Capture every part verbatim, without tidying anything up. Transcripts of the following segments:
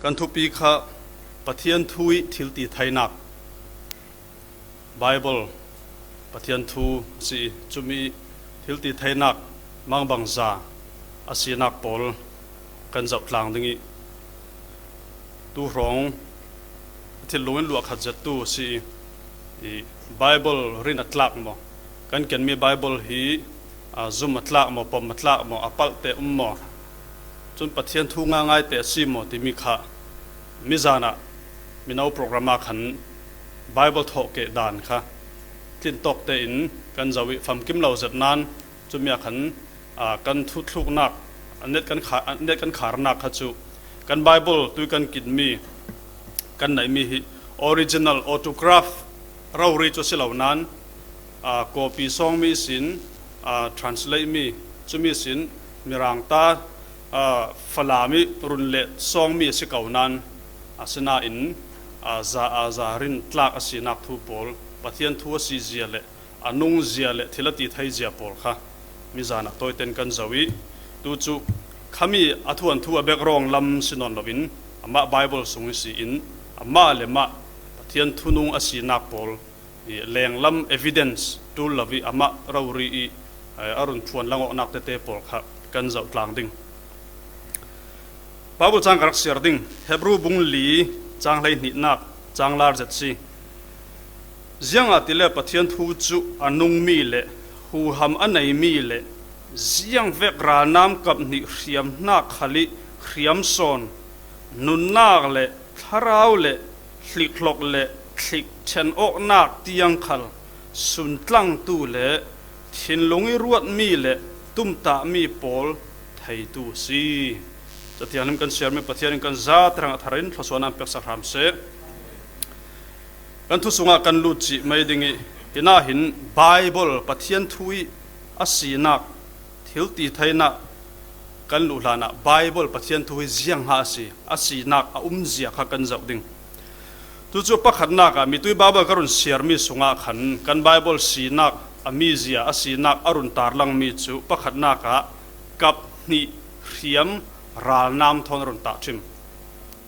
Kan thupi kha Pathian thu i thiltitheinak, Bible, Pathian thu si i, cumi thiltitheinak mangbangza a sinak pawl kan zoh tlang ding i, tu hrawng thil lungin luah khat zet tu si i, i Bible rin a tlak maw, kan kenmi Bible hi, a, zum a tlak maw, pom a tlak maw, a palh te um maw, cun Pathian thu ngaingai te a si maw timi kha mizan ah mino program ah khan Bible thawh keh dan kha tlintawk tein kan zoh i, famkim lo zet nan cumi ah khan, aa, kan thuthluknak, a net kan kha-, a net kan kharnak kha cu kan Bible tui kan kinmi, kan neihmi hi original autograph rori cu a si lo nan, aa, copy sawngmi sin, aa, translate mi, cumi sin Mirang ta, aa, Falam i run le sawngmi a si ko nan, asinain, aa, za, aa, za rin tlak a sinak thu pawl, Pathian thu a si zia le a nung zia le thil a ti thei zia pawl kha mizan ah tawiten kan zoh i, tu cu khami a thuanthu a background lam si nawn loin, amah Bible sung i si in, amah le mah Pathian thunung a sinak pawl i lenglam evidence ṭul lo i, amah rori i, eh, a run phuan langawknak tete pawl kha kan zoh tlang ding. Bible cang ka rak siar ding, Hebru bung li cang hleihnihnak cang lar zet si. Ziangahtile Pathian thu cu a nungmi le huham a neimi le ziangvek ralnam kap hnih hriamhnak khal i hriam sawn, nunnak le thlarau le hlikhlok le thlik ṭhen awknak tiang khal suntlangtu le thinlung i ruatmi le tumtahmi pawl theitu a si. Cathianghlim kan siarmi Pathian in kan zate hrangah thar in thluasuahnak peksak hram seh. Kan thu sungah kan lut cih mai ding i, hinah hin Bible Pathian thu i a sinak, thil ti theinak kan luh hlanah Bible Pathian thu hi ziang ha a si, a sinak a umzia kha kan zoh ding. Tucu pakhatnak ah mitui Bible ka run siarmi sungah khan kan Bible sinak a mizia, a sinak a run tarlangmi cu pakhatnak ah kap hnih hriam ralnam thawn a run tahṭhim.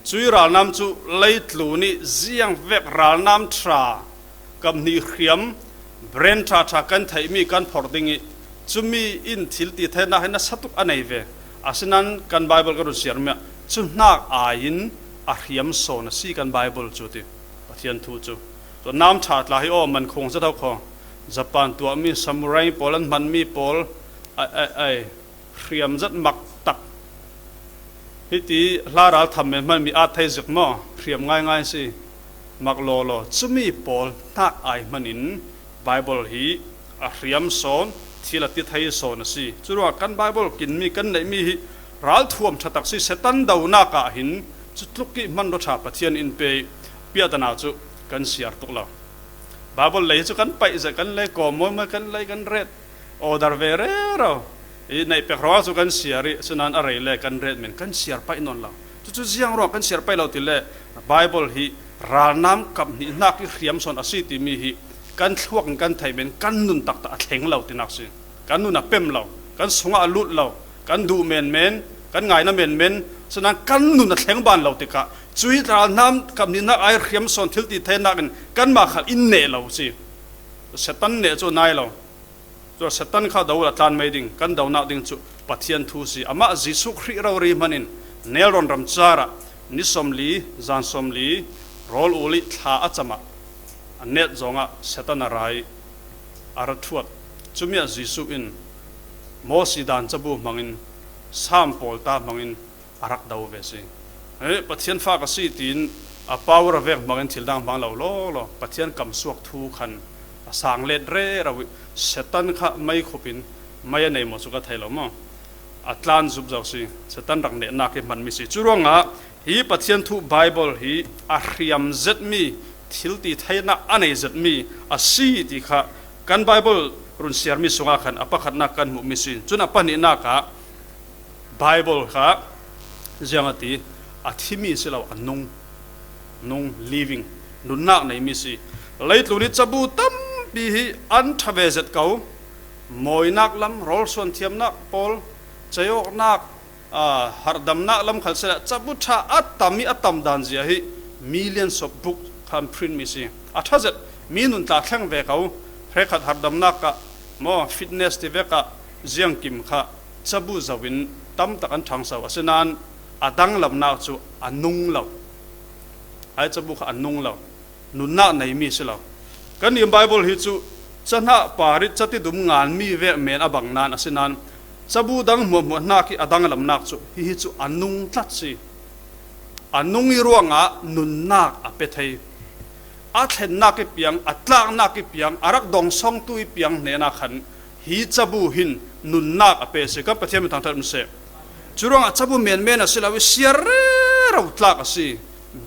Cui ralnam cu leitlun i ziangvek ralnam ṭha, kap hnih hriam, brand ṭhaṭha kan theihmi kan phorh ding i, cumi in thil ti theinak hi nasa tuk a nei ve. Asinan kan Bible ka run siarmi ah, cu hnak ai in a hriam sawn a si kan Bible cu ti, Pathian thu cu. Tua nam ṭha tla hi aw, man khung zet ho kho. Japan tuahmi samurai pawl an hmanmi pawl, ai, ai, ai, hriam zet mak tak. Hiti hla ral tham men hman mi at thei zik maw? Hriam ngaingai si. Mak lawlaw. Cumi pawl hnak ai hmanin Bible hi a hriam sawn, thil a ti thei sawn a si. Curuangah kan Bible kinmi kan neihmi hi ralthuam ṭha tak si. Satan donak ah hin cutluk i hman ṭha Pathian in pe i piahtana cu kan siar tuk lo. Bible lei hi cu kan paih zet, kan lei kawm mawi mawi, kan lei kan ret. Order ve rero. I neih pek ruangah cu kan siar i, sinan a rei le kan ret men kan siar paih nawn lo. Cucu ziang ruang kan siar paih lo ti le Bible hi ralnam kap hnih hnak i hriam sawn a si timi hi kan thluak in kan theih men kan nun taktak a thleng lo tinak si. Kan nun a pem lo, kan sungah a lut lo, kan duh menmen, kan ngaina menmen, sinan kan nun a thleng ban lo tikah cui ralnam kap hnih hnak ai hriam sawn thil ti theinak in kanmah khal in neh lo si. Satan neh cu nai lo. Cun Satan kha do a tlan mai ding, kan donak ding cu Pathian thu si. Amah Jesuh Khrih rori hmanin nelrawn ram car ah ni sawmli, zan sawmli, rawl ul i thla a cam ah a net zongah Satan a ra i a ra ṭhuat. Cumi ah Jesuh in Moses dan cabu hmangin, Salm pawl ta hmangin, a rak do ve si. Eh, Pathian fa ka si tiin a power a vek hmangin thil dang hmang lo lawlaw, Pathian kamsuak thu khan a sang let rero i Satan kha mei khup in mei a nei maw cu ka thei lo maw? A tlan zup zo si, Satan rak nehnak i hmanmi si. Curuangah hi Pathian thu Bible hi a hriam zetmi, thil ti theinak a nei zetmi a si ti kha kan Bible run siarmi sungah khan a pakhatnak kan hmuhmi si. Cun a pahnihnak ah Bible kha ziang a ti, a thimi si lo, a nung, nung, living, nunnak neimi si. Leitlun i cabu tampi hi an ṭha ve zet ko, mawinak lam, rawl suan thiamnak pawl, ceiawknak, a, harhdamnak lam khal sehla cabu ṭha a tam i a tam dan zia hi millions of book kha an print mi si. A ṭha zet mi nuntak thleng ve ko, hrekkhat harhdamnak ah maw, fitness ti vek ah ziangkim kha cabu zo in tamtak an ṭhangso, asinain a danglamnak cu a nung lo. Ai cabu kha a nung lo, nunnak neimi si lo. Kan nih Bible hi cu cahnah parit catidum nganmi vek men a bang nan, asinain cabu dang hmuahhmuah hnak i a danglamnak cu hihi cu a nung tlat si. A nung i ruangah nunnak a pe thei. A thlennak i piang, a tlaknak i piang, a rak dongsongtu i piang hnenah khan hi cabu hin nunnak a pe si. Kan Pathian min thangṭhat um seh. Curuangah cabu menmen a si lo i siar rero tlak a si,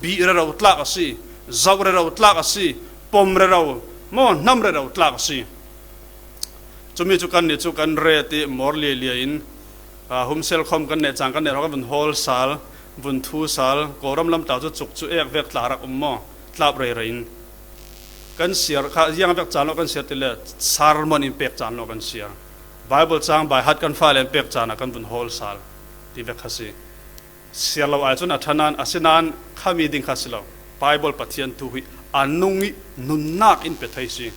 bih rero tlak a si, zoh rero tlak a si, pom rero, maw, hnam rero tlak a si. Cumi cu kannih cu kan ret i mawr lialia in, aa, humsel khawm kan neh cang, kan neh hrawng kan vun hawl sal, vun thu sal, Kawlram lam tla cu cuk cu ek vek tla rak um maw, tlap rei rei in. Kan siar kha ziang vek caan lo kan siar ti le sermon in pek caan lo kan siar. Bible cang by heart kan fale in pek caan ah kan vun hawl sal ti vek kha si. Siar lo ai cun a ṭha nan, asinain khami ding kha si lo. Bible Pathian thu hi a nung i nunnak in pe thei si.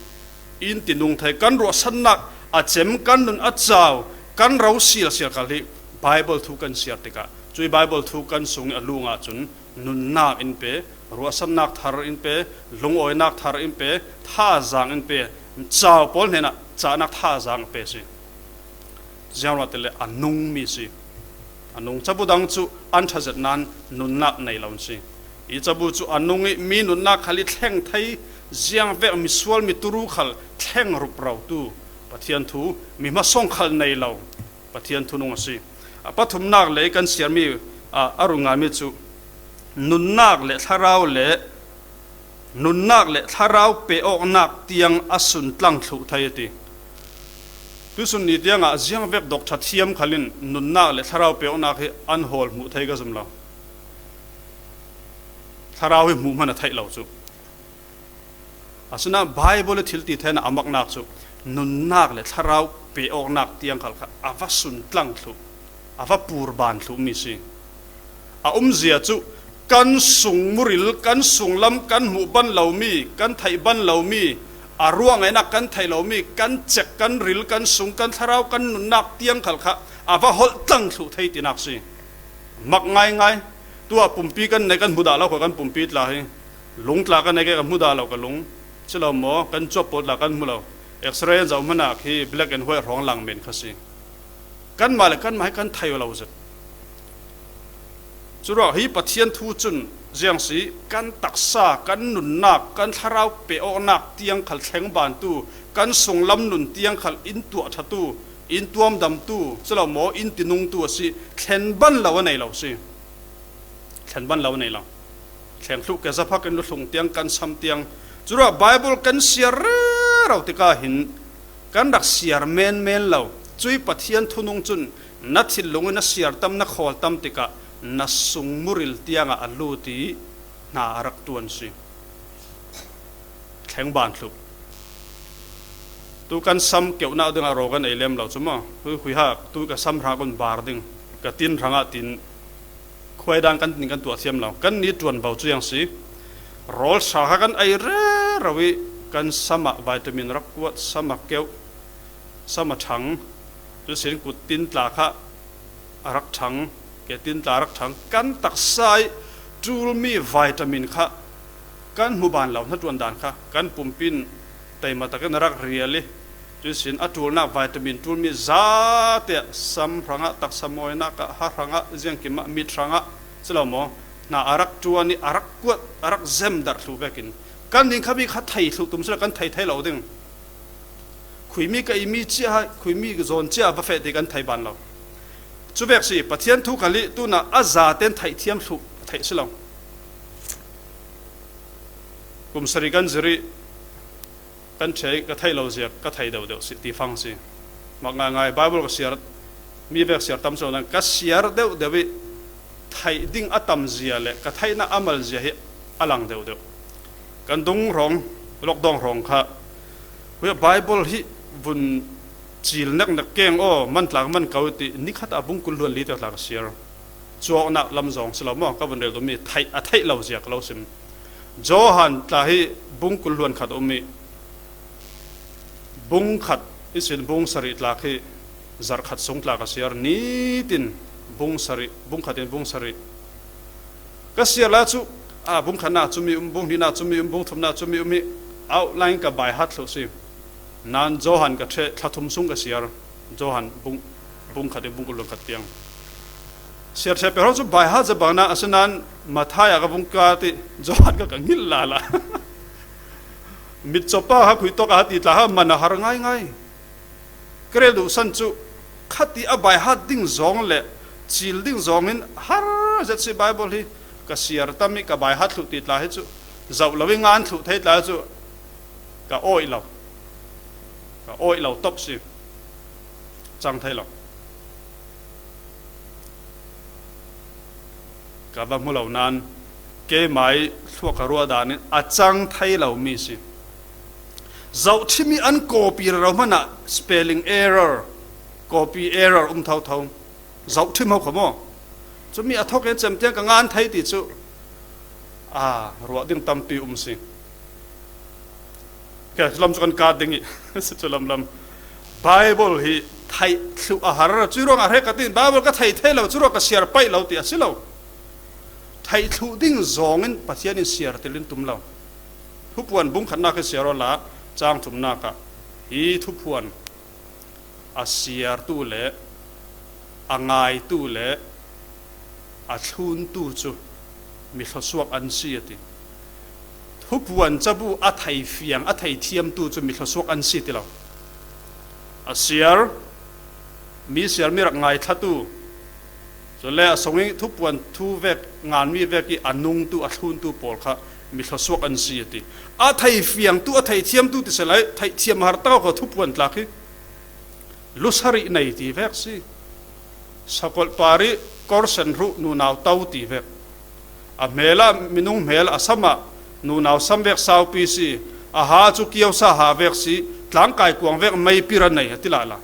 In ti nung thei, kan ruahsannak a cem, kan nun a cau, kan ro sialsial khal hi Bible thu kan siar tikah cui Bible thu kan sung i a lung ahcun nunnak in pe, ruahsannak thar in pe, lungawinak thar in pe, thazaang in pe, cau pawl hnenah cahnak thazaang a pe si. Ziangruah ti le a nungmi si. A nung cabu dang cu an ṭha zet nan nunnak nei lo an si. I cabu cu a nung i mi nunnak khal i thleng thei, ziangvek misual mituru khal thleng rup rotu Pathian thu mi hmasawng khal nei lo Pathian thunung a si. A pathumnak le kan siarmi, a, a run nganmi cu nunnak le thlarau le nunnak le thlarau pe-awknak tiang a suntlang thluh thei a ti. Tuihsun ni tiangah ziangvek dawk ṭha thiam khal in nunnak le thlarau pe-awknak hi an hawl hmuh thei ka zum lo. Thlarau hi hmuh hman a theih lo cu. Asinain Bible i thil ti theinak a maknak cu nunnak le thlarau pe-awknak tiang khal kha a va suntlang thluh, a va purban thluhmi si. A umzia cu kan sung muril, kan sunglam kan hmuh ban lomi, kan theih ban lomi, a ruah ngaihnak kan theih lomi, kan cek, kan ril, kan sung, kan thlarau, kan nunnak tiang khal kha a va holh tlang thluh thei tinak si. Mak ngaingai. Tuah pumpi kan nei, kan hmu dah lo kha kan pumpi tla hi. Lung tla kan nei ke kan hmu dah lo ka lung. Si lo maw, kan cuap pawl tla kan hmu lo. X-ray an zoh hmanah khi black and white hrawng lang men kha si. Kanmah le kanmah hi kan thei lo zet. Curuah hi Pathian thu cun ziang si, kan taksa, kan nunnak, kan thlarau pe-awknak tiang khal thleng bantu, kan sunglam nun tiang khal in tuah ṭhatu, in tuamdamtu, si lo maw, in tinungtu a si, thlen ban lo a nei lo si. Thlen ban lo a nei lo. Thleng thluh ke zaphak in luthlung tiang kan sam tiang. Curuah Bible kan siar rero tikah hin kan rak siar menmen lo. Cui Pathian thunung cun na thinlung in na siar tam, na khawl tam tikah na sung muril tiangah a lut i hna a rak ṭuan si. Thleng ban thluh. Tu kan sam keuhnak dingah rawl kan ei lem lo cu maw? Hui, hui ha, tu ka sam hrang kun bar ding. Ka tin hrangah tin khuai dan kan tin kan tuah thiam lo. Kan ni ṭuan vo cu yang si. Rawl ṭha kha kan ei rero i kan sam ah vitamin rak kuat, sam a keuh, sam a ṭhang. Cusin kut tin tla kha a rak ṭhang, ke tin tla a rak ṭhang. Kan taksa i ṭulmi vitamin kha kan hmu ban lo, hnaṭuan dan kha kan pumpi in teima takin a rak rial i, cusin a ṭulnak vitamin ṭulmi zate ah sam hrangah, taksa mawinak ah, ha hrangah, ziangkim ah, mit hrangah, si lo maw, hna a rak ṭuan i a rak kuat, a rak zemdarh thluh vekin kan ding kha mi kha thei thluh tum si lo, kan thei thei lo ding. Khuimi ka imi cia, khuimi zawn cia va feh ti kan thei ban lo. Cuvek si, Pathian thu khal i tunah a zaten theih thiam thluh a theih si lo. Kum sarih kan zirh i kan ṭheh i ka theih lo zia ka thei deuh deuh si ti fang si. Mak ngaingai, Bible ka siar, mi vek siar tam si lo nan ka siar deuh deuh i theih ding a tam zia le ka theihnak a mal zia hi a lang deuh deuh. Kan dung hrawng, lockdown hrawng kha, hui Bible hi vun Cil neknek keng aw, man tlak man ko ti, ni khat a bung kul hluan li te tla ka siar. Cuawknak lam zawng si lo maw, ka vun rel duh mi, theih, a theih lo zia ka lo sim. Johan tla hi bung kul hluan khat a um i, bung khat ihsin bung sarih tlak hi zarh khat sung tla ka siar, nitin bung sarih, bung khat in bung sarih. Ka siar lai cu, a, bung khatnak cumi um, bung hnihnak cumi um, bung thumnak cumi um hi outline ka by heart thluh si. Nan Johan ka ṭheh, thla thum sung ka siar. Johan bung, bung khat in bung kul hluan khat tiang. Siar ṭheh pe hrawng cu by heart za bang nan, a si nan Matthai ah ka vung ka ti, Johan ka ka ngilh lala. Mitcaw pa kha khui tawk a ti tla kha man a har ngaingai. Ka rel duhsan cu khati a by heart ding zawng le cil ding zawng in har zet si Bible hi. Ka siar tam i ka by heart thluh ti tla hi cu zoh lo i ngan thluh thei tla cu ka awih lo. Ka awih lo top si. Cang thei lo. Ka va hmu lo nan, keimah i thluak ka ruah dan in a cang thei lo mi si. Zohṭhim i an copy rero hmanah spelling error, copy error um thotho. Zohṭhim ho kha maw? Cumi a thawk in cem tiang ka ngan thei ti cu, a, ruah ding tampi um si. Kei cu lam cu kan kat ding i, si cu lamlam. Bible hi theih thluh a har, cuih ruangah hrek ka tin, Bible ka thei thei lo, curuah ka siar paih lo ti a si lo. Theih thluh ding zawng in Pathian in siar tel in tum lo. Thupuan bung khatnak hi siar awla, cang thumnak ah hi thupuan a siartu le a ngaitu le a thluntu cu mi thluasuak an si a ti. Thupuan cabu a thei fiang, a thei thiamtu cu mi thluasuak an si ti lo. A siar, mi siar mi rak ngaithlatu, cule a sung i thupuan thu vek nganmi vek i a nungtu, a thluntu pawl kha mi thluasuak an si a ti. A thei fiangtu, a thei thiamtu ti si lai, thei thiam har tak kha thupuan tlak hi. Lusarih nei ti vek si. Sakolh par i kawrsen hruh nunau to ti vek. A hmel ah minung hmel, a sam ah nunau sam vek saupi si. A ha cu kiosa ha vek si. Tlangkai kuang vek meipir a nei a ti lala.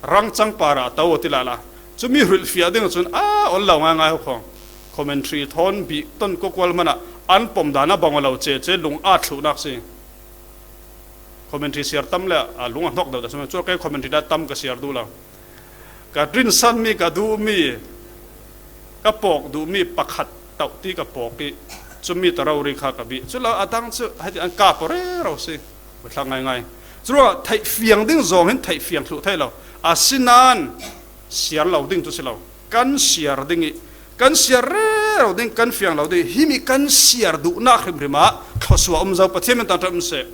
Rangcang par ah a to a ti lala. Cumi hrilhfiah ding cun a ol lo ngaingai ho khawng. Commentary thawn bih ton kuakual hmanah an pom dan a bang aw lo cece lung at thluhnak si. Commentary siar tam le a lung a hnawk deuh dah si. Cuah kei commentary dah tam ka siar duh lo. Ka rinsanmi, ka duhmi, ka pawk duhmi pakhat tauh ti ka pawk i, cumi ta rori kha ka bih. Cu lo a dang cu hei ti an kap rero si. Ka thlang ngaingai. Curuah theih fiang ding zawng hin theih fiang thluh thei lo. Asinain siar lo ding cu si lo. Kan siar ding i, kan siar rero ding, kan fiang lo ding. Himi kan siar duhnak hrimhrim ah thluasuah um zo, Pathian min tangṭhat um seh.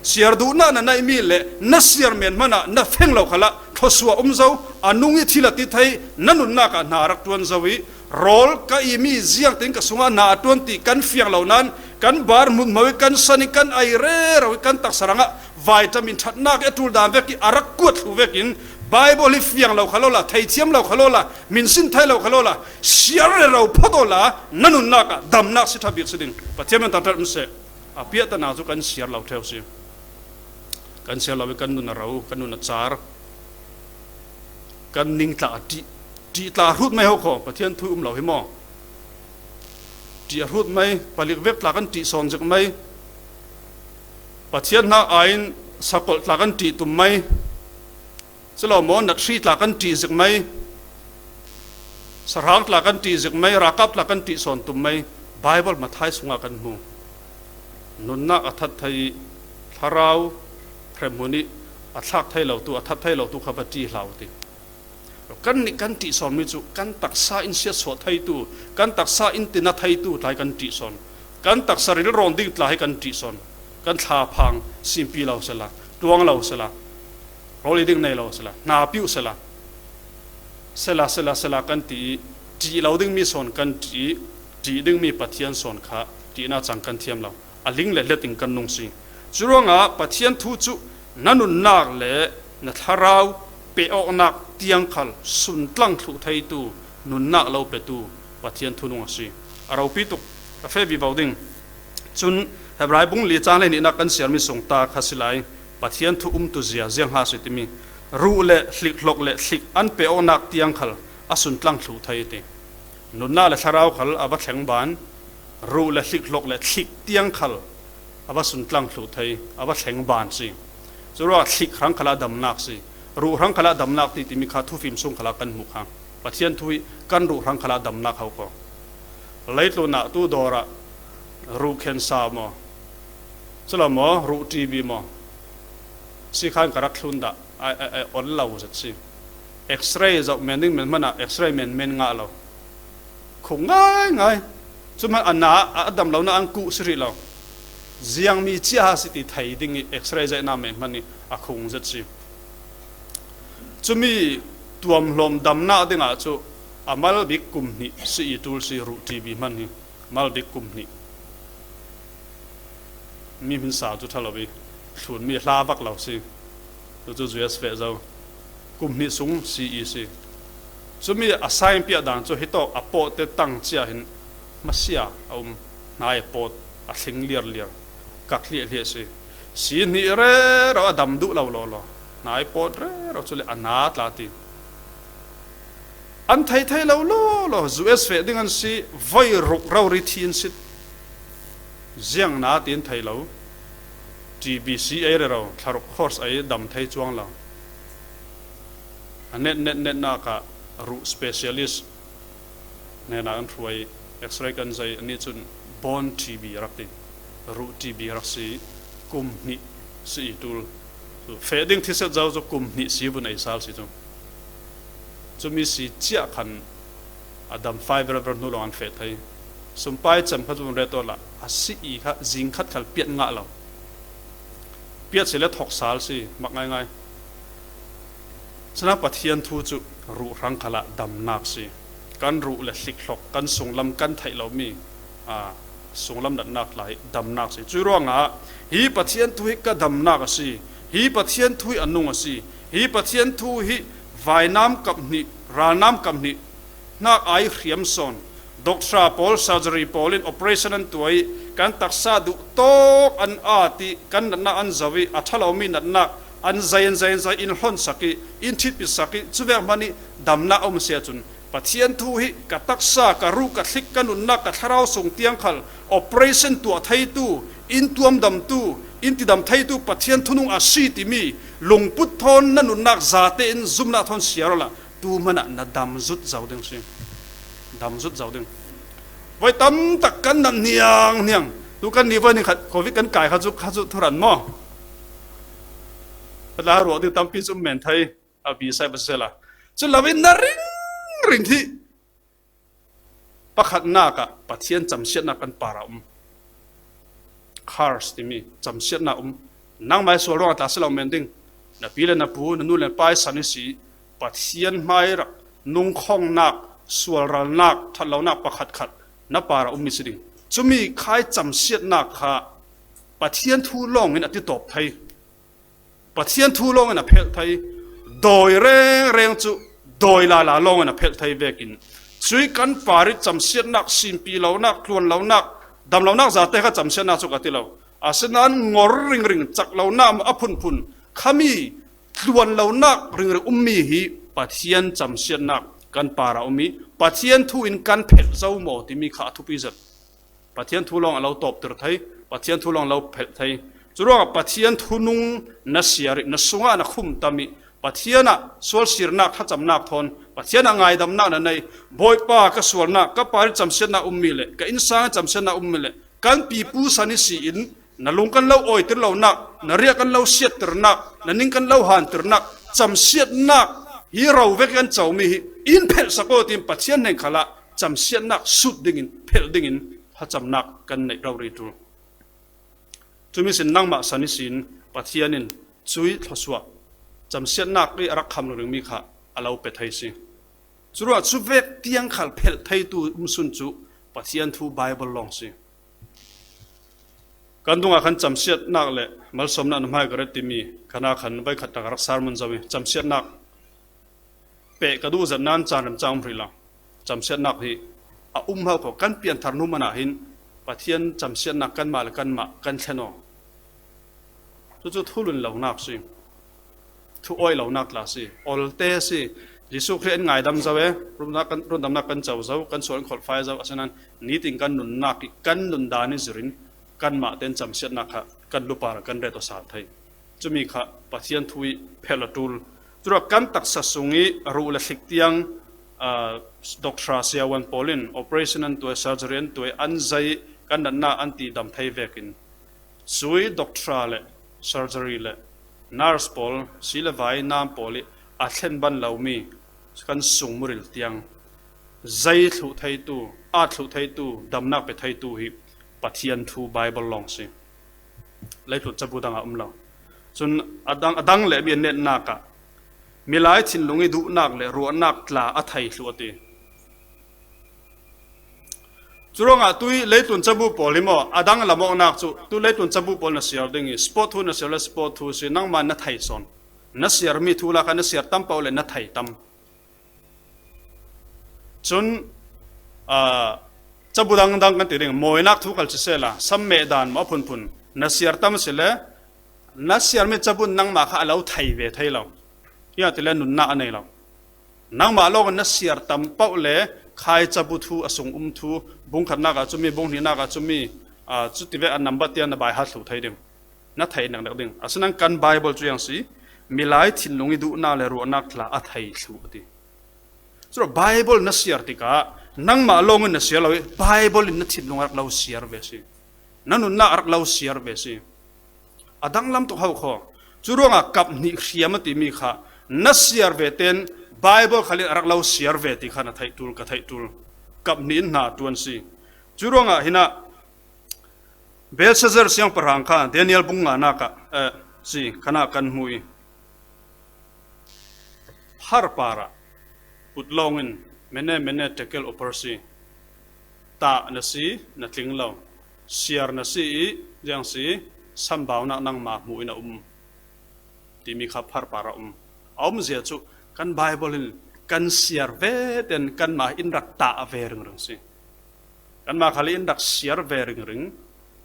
Siar duhnak na neihmi le na siar men hmanah na feng lo khalah thluasuah um zo, a nung i thil a ti thei, na nunnak ah hna a rak ṭuan zo i, rawl ka imi ziangtin ka sungah hna a ṭuan ti kan fiang lo nan, kan bar hmutmo i, kan san i, kan ai rero i, kan taksa rangah vitamin ṭhatnak i a ṭul dan vek i a rak kuat thluh vekin Bible hi fiang lo kha lo la, theithiam lo kha lo la, min sin thei lo kha lo la, siar rero phawt aw la, na nunnak ah damnak si ṭha bik si ding. Pathian min tangṭhat um seh. A piahtana cu kan siar lo ṭheu si. Kan siar lo i kan nun a ro, kan nun a car, kan ning tla a ṭih, ṭih tla hrut mai ho kho, Pathian thu um lo hi maw? Ṭih a hrut mai, palik vek tla kan ṭih sawn zik mai, Pathian hnak aiin sakolh tla kan ṭih tum mai. Si lo maw, nat hri tla kan ṭih zik mai, sahrang tla kan ṭih zik mai, ralkap tla kan ṭih sawn tum mai, Bible Matthai sungah kan hmu. Nunnak a that thei i thlarau hremhmun i a thlak thei lotu, a that thei lotu kha va ṭih hlah u ti. Kan nih kan ṭih sawnmi cu kan taksa in siatsuah theitu, kan taksa in tina theitu tla hi kan ṭih sawn. Kan taksa rilrawng ding tla hi kan ṭih sawn. Kan thlaphang simpi lo sela, ṭuang lo sela, rawl i ding nei lo sela, hna piuh sela, sela, sela, sela kan ti i, ṭih lo dingmi sawn kan ṭih i, ṭih dingmi Pathian sawn kha ṭihnak cang kan thiam lo. A ling le hlet in kan nung si. Curuangah Pathian thu cu na nunnak le na thlarau peh awknak tiang khal suntlang thluh theitu nunnak lo petu Pathian thunung a si. A ropi tuk ka feh vivo ding. Cun Hebrai bung li cang le hnihnak kan siarmi sung ta kha si lai. Pathian thu umtu zia ziang ha si timi, ruh le hlik hlok le hlik an pe awknak tiang khal a suntlang thluh thei ti. Nunnak le thlarau khal a va thleng ban, ruh le hlik hlok le hlik tiang khal a va suntlang thluh thei, a va thleng ban si. Curuah hlik hrang khalah damnak si, ruh hrang khalah damnak ti timi kha thufim sung khalah kan hmuh kha. Pathian thu hi kan ruh hrang khalah damnak ho ko. Leitlunah tu dawrah ruh khensa maw, cula maw, ruh T B maw, si khan ka rak thlun dah, ai, ai, ai, ol lo zet si. X-ray zoh men ding men hmanah X-ray men men ngah lo. Khung ngai ngai. Cu hman a na, a dam lo na an kuh si rih lo. Ziangmi cia ha si ti thei ding i X-ray zaihna men hman i a khung zet si. Cumi tuamhlawm damnak dingah cu a mal bik kum hnih si i tul si ruh T B hman hi. Mal bik kum hnih. Mi hmin sa cu ṭha lo i thlunmi hla vak lo si. Cucu U S feh zo. Kum hnih sung si i si. Cumi a sign piah dan cu hitawk a pawtte tang cia hin hmasia a um. Hnai a pawt, a thling liarliar, kak hliahhliah si. Si hnih rero a dam duh lo lawlaw. Hnai pawt rero cu le a na tla ti. An thei thei lo lawlaw, U S feh ding an si, voi ruk rori thi an si. Ziang na ti an thei lo. T B C ei rero, thlaruk course ei dam thei cuang lo. A net net netnak ah ruh specialist hnenah an hruai, X-ray kan zei, anih cun bone T B rak ti, ruh T B rak si, kum hnih si i tul. Feh ding thiset zo cu kum hnih si vun ei sal si cu. Cumi si ciah khan a dam fai verver hnu lawng an feh thei. Sumpai cem kha cu vun ret awla a si i kha zing khat khal piat ngah lo. Piat si le thok sal si, mak ngaingai. Cuna Pathian thu cu ruh hrang khalah damnak si. Kan ruh le hlik hlok, kan sunglam kan theih lomi, aa, sunglam natnak tla hi damnak si. Cuih ruangah hi Pathian thu hi ka damnak a si. Hi Pathian thu hi a nung a si. Hi Pathian thu hi vainam kap hnih, ralnam kap hnih, hnak ai hriam sawn. Doctor pawl, surgery pawl in operation an tuah i kan taksa duh tawk an at i kan natnak an zoh i a ṭha lomi natnak an zei an zei an zei in hlonsak i in ṭhitpitsak i cuvek hmanh i damnak a um si ahcun Pathian thu hi ka taksa, ka ruh, ka hlik, ka nunnak, ka thlarau sung tiang khal operation tuah theitu, in tuamdamtu, in tidam theitu Pathian thunung a si timi lungput thawn na nunnak zate in zumhnak thawn siar awla tu hmanah na dam zut zo ding si. Dam zut zo ding. Voi tam tak kan nat hniang hniang. Tu kan ni voi ni khat covid kan kai kha cu, kha cu thuran maw? Ka tla ruah ding tampi cu men thei. A bi sai va sisela. Cu lo in na ring ring hi. Pakhatnak ah Pathian camsiatnak kan parah um. Curse timi camsiatnak um. Nangmah sual ruangah tla si lo men ding. Na pi le na pu, na nu le na pa i san i si. Pathian hmai rak nungkhongnak, sualralnak, ṭhatlonak pakhatkhat na parah ummi si ding. Cumi khai camsiatnak kha Pathian thu lawngin a titawp thei. Pathian thu lawngin a phelh thei, dawi rengreng cu dawi lala lawngin a phelh thei vekin, cui kan parih camsiatnak, sinpi lonak, tluan lonak, dam lonak zate kha camsiatnak cu ka ti lo. Asinain ngor ringring, cak lonak a phunphun, khami tluan lonak ringring ummi hi Pathian camsiatnak kan parah ummi, Pathian thu in kan phelh zo maw timi kha a thupi zet. Pathian thu lawng a lo tawpter thei, Pathian thu lawng a lo phelh thei. Curuangah Pathian thunung na siar i, na sungah na khumtam i, Pathian ah sualsirnak, thlacamnak thawn, Pathian ah ngaidamnak na nei, Bawipa ka sualnak, ka parih camsiatnak ummi le ka innsang camsiatnak ummi le kan pipu san i si in na lung kan lo awitir lonak, na riah kan lo siattirnak, na ning kan lo hantirnak, camsiatnak hi ro vek kan comi hi in phelhsak aw tiin Pathian hnen khalah camsiatnak sut dingin, phelh dingin thlacamnak kan neih rori ṭul. Cumi sin nangmah san ihsin Pathian in cui thluasuah camsiatnak i a rak kham ringmi kha a lo pe thei si. Curuah cuvek tiang khal phelh theitu um sun cu Pathian thu Baibal lawng si. Kan dungah khan camsiatnak le malsawmnak na hmai ka ret timi khan ah khan voikhat tak a rak sermon zo i camsiatnak peh ka duh zet nain caan remcang um hrih lo. Camsiatnak hi a um hau kho. Kan pianthar hnu hmanah hin Pathian camsiatnak kanmah le kanmah kan thlen aw. Cucu thu lun lonak si. Thu awih lonak tla si. Olte si. Jesuh Khrih in ngaidam zo e. Rundamnak kan, rundamnak kan co zo. Kan sual in kholhfai zo. Asinain nitin kan nunnak i kan nundan i zirin kanmah ten camsiatnak kha kan lupar kan ret aw sal thei. Cumi kha Pathian thu i phelh a ṭul. Curuak kan taksa sung i ruh le thlik tiang, aa, doctor siavuan pawl in operation an tuai, surgery an tuai, an zei kan natna an ti dam thei vekin, sui doctor le surgery le nurse pawl, si le vai nam pawl i a thlen ban lomi kan sung muril tiang zei thluh theitu, at thluh theitu, damnak pe theitu hi Pathian thu Bible lawng si. Leitlun cabu dang ah um lo. Cun a dang, a dang le mi an netnak ah milai thinlung i duhnak le ruahnak tla a thei thluh a ti. Curuangah tui leitlun cabu pawl hi maw, a dang lamawknak cu tu leitlun cabu pawl na siar ding i, sport thu na siar le sport thu si, nangmah na thei sawn. Na siarmi thu lakah na siar tam paoh le na thei tam. Cun, aa, cabu dangdang kan ti ding, mawinak thu kal sisehla, sammeh dan maw a phunphun, na siar tam si le, na siarmi cabu in nangmah kha a lo thei ve thei lo. Hi a ti le nunnak a nei lo. Nangmah lawngin na siar tam paoh le khai cabu thu, a sung um thu, bung khatnak ah cumi, bung hnihnak ah cumi, aa, cutivek a nambat tiang na baihal thluh thei ding. Na thei neknek ding. Asinain kan Bible cu iang si, milai thinlung i duhnak le ruahnak tla a thei thluh a ti. Curuah Bible na siar tikah nangmah lawngin na siar lo i Bible in na thinlung a rak lo siar ve si. Na nunnak a rak lo siar ve si. A danglam tuk ho kho. Curuangah kap hnih hriam a timi kha na siar ve ten Bible khal in a rak lo siar ve ti kha na theih ṭul, ka theih ṭul. Kap hnih in hna ṭuan si. Curuangah hinah Belshazzar siangpahrang kha Daniel bung nganak ah, eh, si, khanah kan hmu i, har parah put lawngin mene, mene, tekel, upharsin, tah na si, na tling lo, siar na si i, ziang si, sambaunak nangmah hmuh in a um timi kha har parah a um. A umzia cu kan Bible in kan siar ve ten kanmah in rak tah ve ringring si. Kanmah khal in rak siar ve ringring,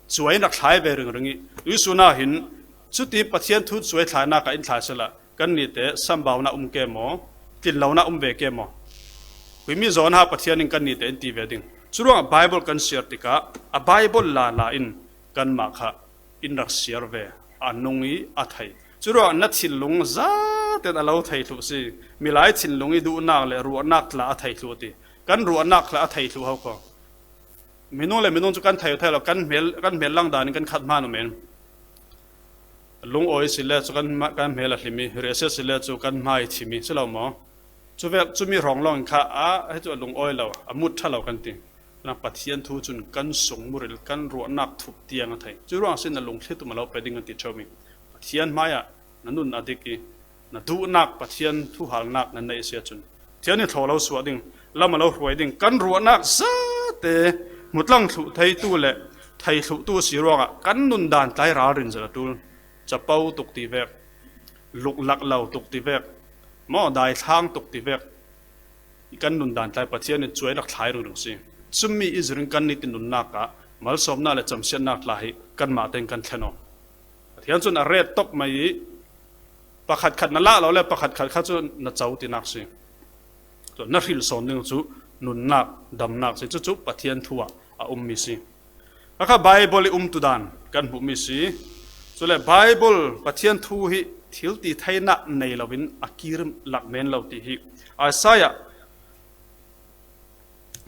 cuai in rak thlai ve ringring i, tuihsun ah hin cuti Pathian thu cuai thlainak ah in thlai sehla, kan nite sambaunak um ke maw, tlinlonak um ve ke maw? Khuimi zawn ha Pathian in kan nite in ti ve ding. Curuangah Bible kan siar tikah a Bible lala in kanmah kha in rak siar ve, a nung i a thei. Curuangah na thinlung zaten a lo thei thluh si. Milai thinlung i duhnak le ruahnak tla a thei thluh a ti. Kan ruahnak tla a thei thluh ho kho. Minung le minung cu kan thei thei lo, kan hmel, kan hmel lang dan in kan khat hmaan men. Lungawi si le cu kan hma-, kan hmel a hlim i, riahsia si le cu kan hmai thim i, si lo maw? Cuvek cumi hrawng lawng in kha a, hi cu a lungawi lo, a mut ṭha lo kan ti. Curuangah Pathian thu cun kan sung muril, kan ruahnak thup tiang a thei. Curuang sin na lungthli tum a lo pe ding kan ti ṭheu mi. Pathian hmaiah na nun a dik i, na duhnak Pathian thuhalnak na neih a si ahcun, Pathian i thlaw lo suah ding, lam a lo hruai ding, kan ruahnak zate hmutlang thluh theitu le thei thluhtu si ruangah kan nundan tlai ralrin zet a ṭul. Capo tuk ti vek, luklak lo tuk ti vek, maw, daithlang tuk ti vek, i kan nundan tlai Pathian in cuai rak thlai ringring si. Cumi i zirin kan nitin nunnak ah malsawmnak le camsiatnak tla hi kanmah tein kan thlen aw. Pathian cun a ret tok mai i pakhat khat na lah lo le pakhat khat kha cu na co tinak si. Cun na hrilh sawn ding cu nunnak, damnak si. Cucu Pathian thu ah a ummi si. Kha kha Bible i umtudan kan hmuhmi si. Cule Bible Pathian thu hi thil ti theinak nei loin a kir lak men lo ti hi Isaiah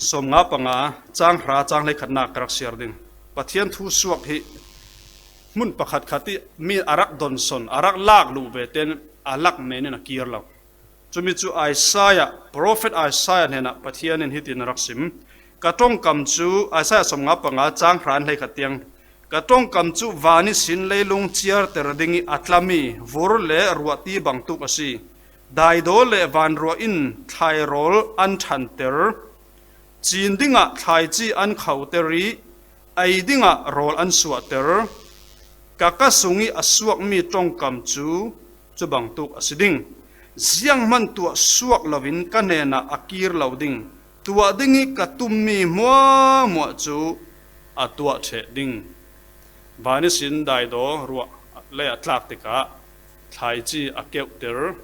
sawmnga panga, cang hra, cang hleikhatnak ka rak siar ding. Pathian thu suak hi hmun pakhat khat i mi a rak donson, a rak lak luh ve tein a lak men in a kir lo. Cumi cu Isaiah, profet Isaiah hnenah Pathian in hitin a rak sim, ka ṭongkam cu, Isaiah sawmnga panga, cang hra in hleikhat tiang, ka ṭongkam cu van ihsin leilung ciarter ding i a tlami vur le ruahti bangtuk a si. Daidaw le vanruah in thlairawl an ṭhanter, cin dingah thlaici an khoter i ei dingah rawl an suahter. Ka ka sung i a suakmi ṭongkam cu cubangtuk a si ding. Zianghman tuah suak loin ka hnenah a kir lo ding. Tuah ding i ka tummi hmuahhmuah cu a tuah ṭheh ding. Van ihsin daidaw ruah, lei a tlak tikah thlaici a keuhtir,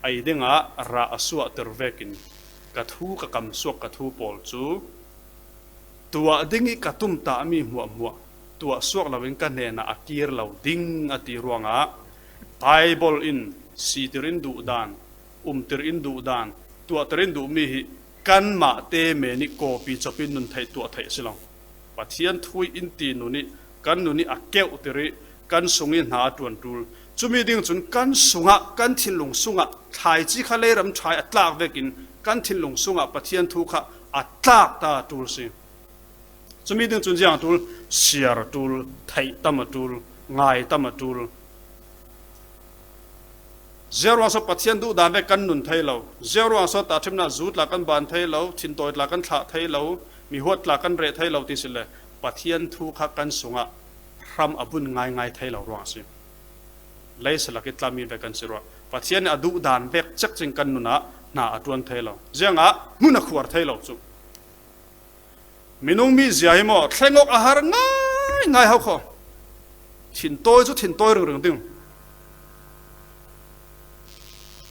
ei dingah rah a suahtir vekin ka thu, ka kamsuak, ka thu pawl cu tuah ding ih ka tumtahmi hmuahhmuah tuah suak loin ka hnenah a kir lo ding a ti ruangah Baibal in sitir in duhdan, umtir in duhdan, tuahtir in duhmi hi kanmahte men ih kawpi cawpin nun theih, tuah theih a si lo. Pathian thu ih in ti nun ih, kan nun ih a keuhtir ih kan sung ih hna a ṭuan ṭul. Cumi ding cun kan sungah, kan thinlung sungah thlaici kha leiram ṭhai a tlak vekin kan thinlung sungah Pathian thu kha a tlak ta ṭul si. Cumi ding cun ziang a ṭul, siar a ṭul, theih tam a ṭul, ngai tam a ṭul. Ziaruang sawt Pathian duhdan ve kan nun thei lo. Ziaruang sawt tahṭhimnak zu tla kan ban thei lo, thintawi tla kan thlah thei lo, mihuat tla kan reh thei lo ti si le Pathian thu kha kan sungah hram a bun ngaingai thei lo ruang a si. Leisalak ih tlami ve kan si ruah. Pathian nih a duhdan vek cekcin kan nun ah hna a ṭuan thei lo. Ziangah hmun a khuar thei lo cu. Minung mizia hi maw, thleng awk a har ngaingai hau kho. Thintawi cu thintawi ringring ding.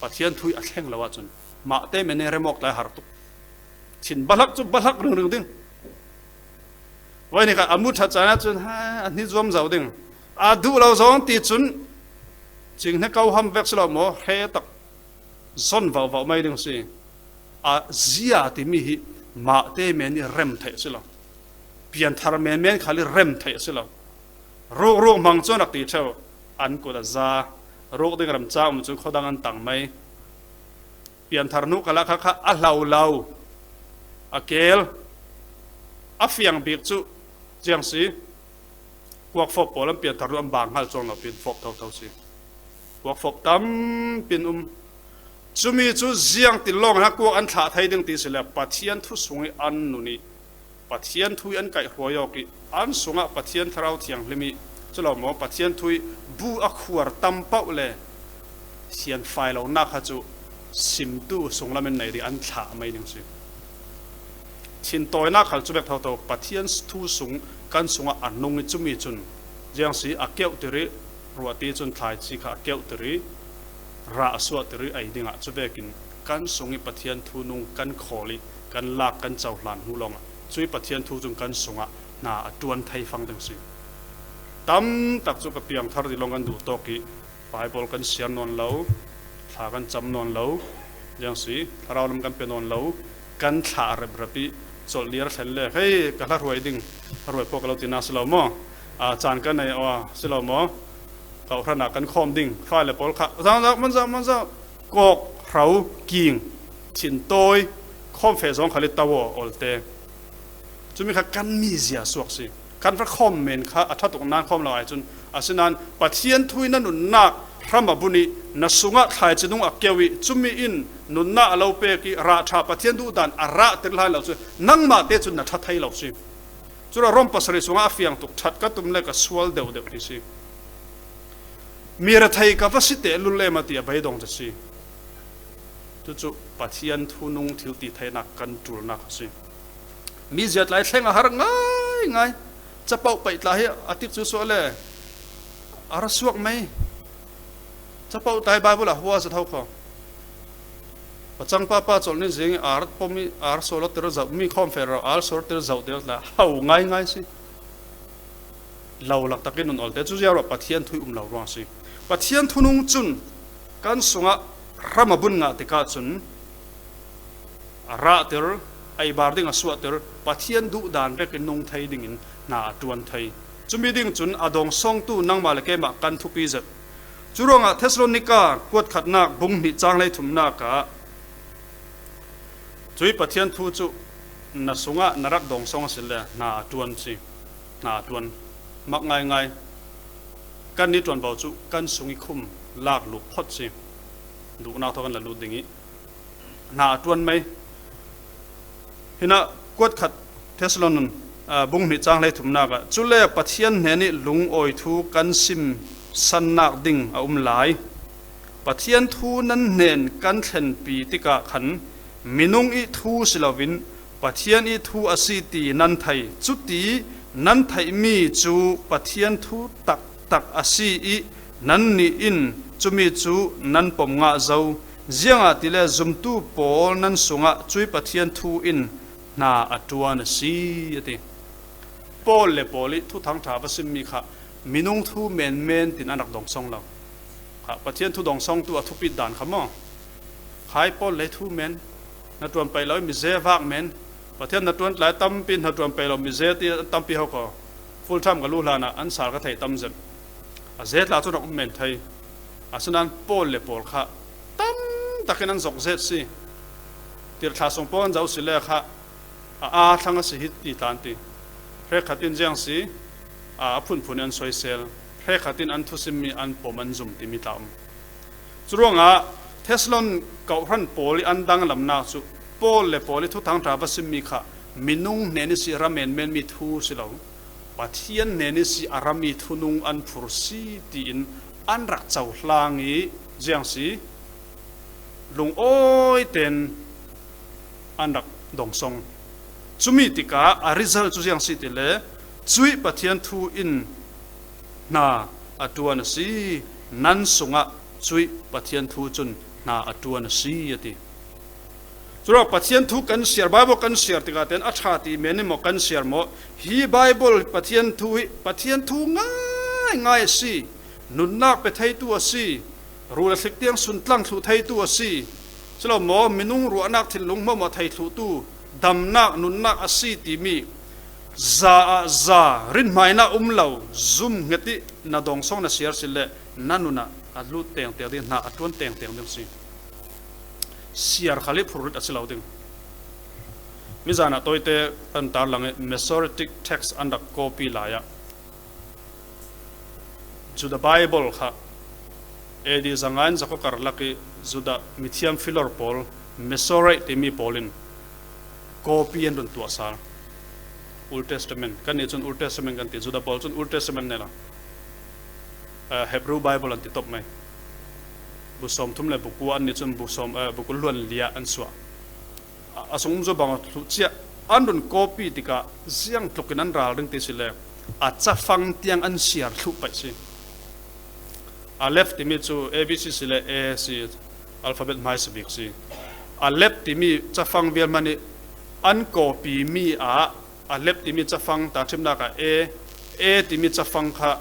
Pathian thu ih a thleng lo ahcun mahte men ih rem awk tlai har tuk. Thin bahlak cu bahlak ringring ding. Voi ni kha a mu ṭhat caan ahcun, ha, a hni zuam zo ding. A duh lo zong ti cun cing hne ko ham vek si lo maw, hre tak zon vauhvauh mai ding si. A zia timi hi mahte men ih rem theih a si lo. Pianthar menmen khal ih rem theih a si lo. Rukruk hmang cun rak ti ṭheu. An kut a za. Ruk ding remcang um cun khuadang an tang mai. Pianthar hnu khalah kha, kha a hlo lo. A keel. A fiang bik cu ziang si. Kuakfawp pawl an pianthar hnu an bang hngal cuang lo pin fawp thotho si. Kuakfawp tampi an um. Cumi cu ziangtin lawng ah kuak an thlah thei ding ti si le Pathian thu sung ih an nun ih Pathian thu ih an kaihhruai awk ih an sungah Pathian Thlarau Thianghlim ih cu lo maw, Pathian thu ih bu a khuar tam pauh le sianfai lonak kha cu simtu sunglam in nei ding an thlah mai ding si. Thintawinak khal cu vek thotho Pathian thu sung kan sungah a nung ih cumi cun ziang si a keuhtir ih ruahti cun thlaici kha a keuhtir ih rah a suahtir ih ei dingah cu vekin kan sung ih Pathian thu nung kan khawl ih kan lak kan cohlan hnu lawngah cuih Pathian thu cun kan sungah hna a ṭuan thei fang ding si. Tam tak cu ka piangthar dih lawng kan duh tawk ih Baibal kan siar nawn lo, thla kan cam nawn lo, ziang si, thlarau lam kan pe nawn lo, kan thlah reprep ih colh liar thlen le, hei, ka hla hruai ding, hla hruai pawh ka lo tinak si lo maw? Aa, caan ka nei aw, si lo maw? Kawhhran ah kan khawm ding, fale pawl kha, zang zang, man zang, man zang, kawk, hro, king, thintawi, khawm feh zawng khal ih to aw, olte. Cumi kha kan mizia suak si. Kan va khawm men kha a ṭha tuk nan khawm lo ai cun, asinain Pathian thu ih na nunnak hram a bun ih na sungah thlaici nung a keu ih cumi in nunnak a lo pek ih rah ṭha Pathian duhdan a rahtir hlan lo cu nangmah te cun na ṭha thei lo si. Cule Rom pasarih sungah a fiang tuk, ṭhat ka tum le ka sual deuhdeuh ti si. Mi rethei ka va si tehlul em a ti a beidong cu si. Cucu Pathian thu nung thil ti theinak kan ṭulnak a si. Mizia tlai thleng a har ngaingai. Capoh paih tla hi a tik cu suah le a ra suak mai. Capoh tlai Baibal ah hua zat ho kho. Pacang papa colh ni zing ih ar pom ih ar sawlatir zoh mi khawm fer ro, ar sawlatir zoh deuh tla ho ngaingai si. Lo lak takin nun olte cu ziaruah Pathian thu ih um lo ruang a si. Pathian thu nung cun kan sungah hram a bun ngah tikah cun a rahtir, ei bar ding a suahtir, Pathian duhdan vekin nung thei dingin hna a ṭuan thei. Cumi ding cun a dawngsawngtu nangmah le keimah kan thupi zet. Curuangah Thesalonika kuatkhatnak bung hnih cang hleithumnak ah cuih Pathian thu cu na sungah na rak dawngsawng a si le hna a ṭuan si. Hna a ṭuan mak ngaingai. Kan ni ṭuanvo cu kan sung ih khum lak lut phot si. Duhnak thaw kan la lut ding ih hna a ṭuan mei. Hinah kuatkhat Thessalon, aa, bung hnih cang hleithumnak ah, cule Pathian hnenih lungawi thu kan simsannak ding a um lai. Pathian thu nan hnen kan thlenpi tikah khan minung ih thu si loin Pathian ih thu a si ti nan thei. Cuti nan theihmi cu Pathian thu tak tak a si ih, nannih in cumi cu nan pom ngah zo. Ziangahtile zumtu pawl nan sungah cui Pathian thu in hna a ṭuan a si, a ti. Paul le Paul ih Thuthang ṭha va simmi kha minung thu menmen tin an rak dong song lo. Kha Pathian thu dong songtu a thupit dan kha maw? Khai Paul le thu men, hnaṭuan paih lo ih mize vak men, Pathian hnaṭuan tlai tampi, hnaṭuan paih lo mize ti tampi ho ko. Full time ka lu hlanah an sal ka theih tam zet. A ze tla cu rak um men thei. Asinain Paul le Paul kha tam takin an zok zet si. Tirhthlah sung pawl an zoh si le kha a aa thlang a si hi ti tla an ti. Hrekkhat in ziang si, a, a phunphun in an soisel. Hrekkhat in an thusimmi an pom an zum timi tla um. Curuangah Thessalon kawhhran pawl ih an danglamnak cu Paul le Paul ih Thuthang ṭha va simmi kha minung hnen ihsi a ra menmenmi thu si lo. Pathian hnen ihsi a rami thunung an phur si tiin an rak cohlang ih ziang si, lungawi ten an rak dong song. Cumi tikah a result cu ziang si tile, cuih Pathian thu in hna a ṭuan a si, nan sungah cuih Pathian thu cun hna a ṭuan a si, a ti. Curuangah Pathian thu kan siar, Bible kan siar tikah ten a ṭha ti men in maw kan siar maw? Hi Bible Pathian thu hi Pathian thu ngaingai a si, nunnak pe theitu a si, rul a thlik tiang suntlang thluh theitu a si. Si lo maw, minung ruahnak thinlung hmuahhmuah thei thluhtu damnak, nunnak a si timi za ah za, rinhmainak um lo, zum hnget ih na dong song na siar si le na nun ah a lut tengteng ding, hna a ṭuan tengteng ding si. Siar khal ih phurrit a si lo ding. Mizan ah tawite kan tarlang ih Masoretic text an rak copy lai ah Judah Bible kha A D zanga in zakua karlak ih Judah mithiam filor pawl, Masorite timi pawl in copy an run tuah sal. Old Testament, kannih cun Old Testament kan ti, Judah pawl cun Old Testament nei lo. Eh, Hebrew Bible an ti top mai. Bu sawmthum le bu kua, annih cun bu sawm, eh, bu kul hluan liah an suah. A, a sung um cu bang thluh ciah an run copy tikah ziang tlukin an ralring ti si le a cafang tiang an siar thluh paih si. Aleph timi cu A B C si le A si, alphabet hmaisa bik si. Aleph timi cafang vial hmanh ih an copy mi ah Aleph timi cafang tahṭhimnak ah A, A timi cafang kha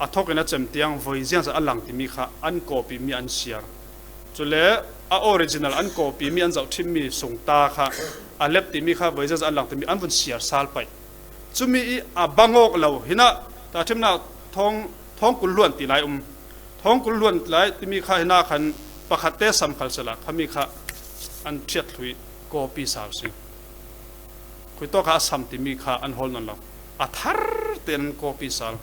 a thawk in a cem tiang voi ziangzat a lang timi kha an copy mi an siar. Cule a original an copy mi an zohṭhimmi sungta kha Aleph timi kha voi ziangzat an lang timi an vun siar sal paih. Cumi ih a bang awk lo, hinah tahṭhimnak thawng, thawng kul hluan ti lai um. Thawng kul hluan ti lai timi kha hinah khan pakhatte sam khal sehla khami kha an ṭhiat thluh ih copy sal si. Khuitawk kha a sam timi kha an hawl nawn lo. A thar tein an copy sal.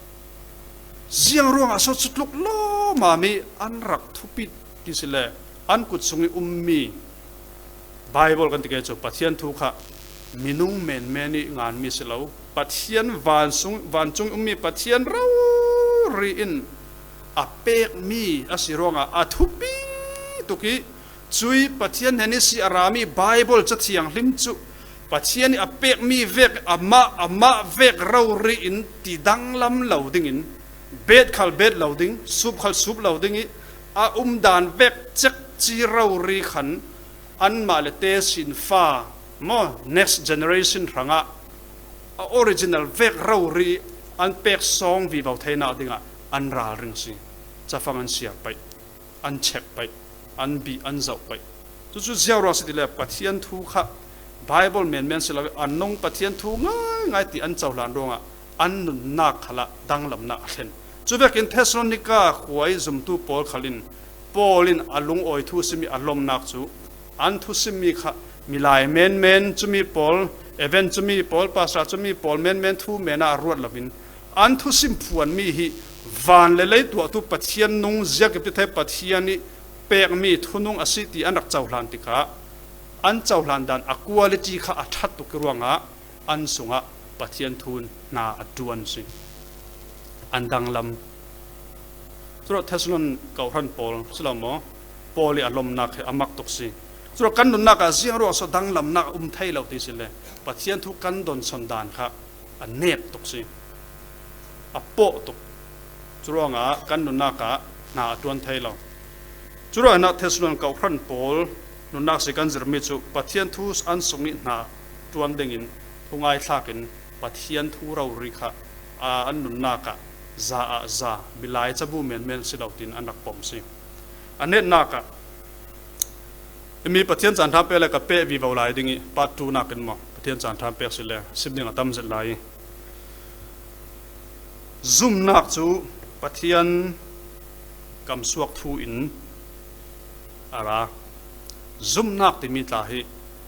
Ziang ruangah so cutluk lawmam ih an rak thupit ti si le an kut sungih ummi Bible kan ti ke cu Pathian thu kha minung menmen ih nganmi si lo. Pathian van sung, vancung ummi Pathian rori in a pekmi a si ruangah a thupi tuk ih cui Pathian hnen ihsi a rami Bible Ca Thianghlim cu Pathian ih a pekmi vek amah, amah vek rori in ti danglam lo dingin bet khal bet lo ding, sup khal sup lo ding ih a umdan vek cekci rori khan anmah le tesin fa maw, next generation hrangah a original vek rori an pek sawng vivo theinak dingah an ralring si. Cafang an siar paih, an check paih, an bih, an zoh paih. Cucu ziau ruang si ti le Pathian thu kha Bible menmen si lo, a nung Pathian thu ngaingai ti an cohlan ruangah an nunnak khalah danglamnak a thlen. Cuvekin Thessalonika khua ih zumtu pawl khal in Paul in a lungawi thu a simmi a lomnak cu an thusimmi kha milai menmen cumi pawl, event cumi pawl, pastor cumi pawl menmen thu men ah a ruat loin an thusim phuanmi hi van le lei tuahtu Pathian nung ziakiptithei Pathian ih pekmi thunung a si ti an rak cohlan tikah an cohlan dan a quality kha a ṭhat tuk ih ruangah an sungah Pathian thu in hna a ṭuan si. An danglam. Curuah Thessalon kawhhran pawl si lo maw? Paul ih a lomnak hi a mak tuk si. Curuah kan nunnak ah ziang ruang so danglamnak a um thei lo ti si le Pathian thu kan donson dan kha a nek tuk si. A pawh tuk. Curuangah kan nunnak ah hna a ṭuan thei lo. Curuangah Thesalonika kohhran pawl nunnak si kan zirmi cu Pathian thu an sung i hna ṭuan dingin thungai thlakin Pathian thu rori kha aa, an nunnak ah za ah za, milai cabu menmen si lo tiin an rak pom si. A netnak ah mi Pathian caan ṭhan pek le ka peh vivo lai ding i part two nakin maw Pathian caan ṭhan pek si le sim ding a tam zet lai i zumnak cu Pathian kamsuak thu in a ra. Zumnak timi tla hi,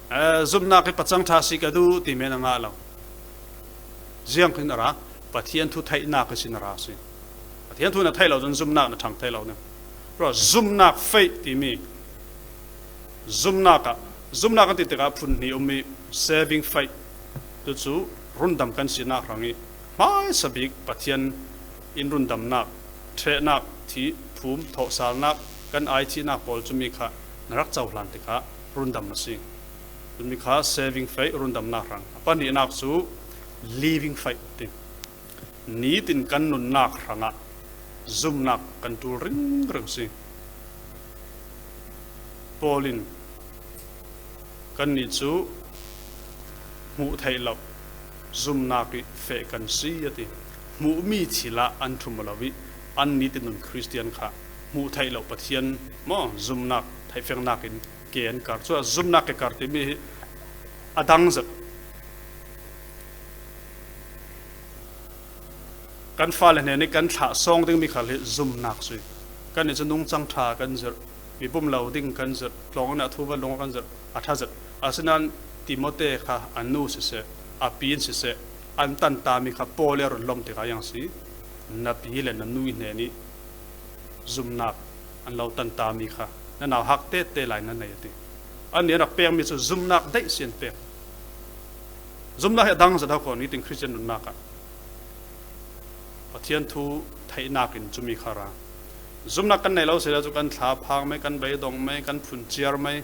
eh, zumnak hi pacang ṭha si ka duh ti men a ngah lo. Ziangtin a ra, Pathian thu theihnak ihsin a ra si. Pathian thu na theih lo cun zumnak na ṭhang thei lo ning. Ro zumnak faith timi zumnak ah, zumnak kan ti tikah phun hnih um i saving faith tu cu rundam kan sinak hrang i hmaisa bik Pathian in rundamnak, ṭhehnak, thih, phum, thawhsalnak, kan ai thihnak pawl cumi kha na rak cohlan tikah rundam a si. Cumi kha saving faith rundamnak hrang. A pahnihnak cu living faith ti. Nitin kan nunnak hrangah zumnak kan ṭul ringring si. Paul in kannih cu hmuh theih loh zumnak i feh kan si a ti. Hmuhmi thil ah an ṭhum lo i an nitin nun Khristian kha hmuh theih loh Pathian maw zumnak theihfiangnak in ke an kar. Cuah zumnak ke kar timi hi a dang zet. Kan fale hnen i kan thlah sawng dingmi khal hi zumnak si. Kannih cu nungcang ṭha kan zirh, mipum lo ding kan zirh, tlawng in a thu van lung kan zirh, a ṭha zet. Asinain Timote kha a nu siseh, a pi in siseh, an tantami kha Paul i a run lawm tikah yang si, na pi le na nu i hnen i zumnak an lo tantami kha na nauhak tete lai na nei a ti. Annih an rak pekmi cu zumnak daih si an pek. Zumnak hi a dang zet hau kho nitin Khristian nunnak ah Pathian thu theihnak in cumi kha ra. Zumnak kan nei lo sila cu kan thla phang mai, kan beidong mai, kan phun ciar mai,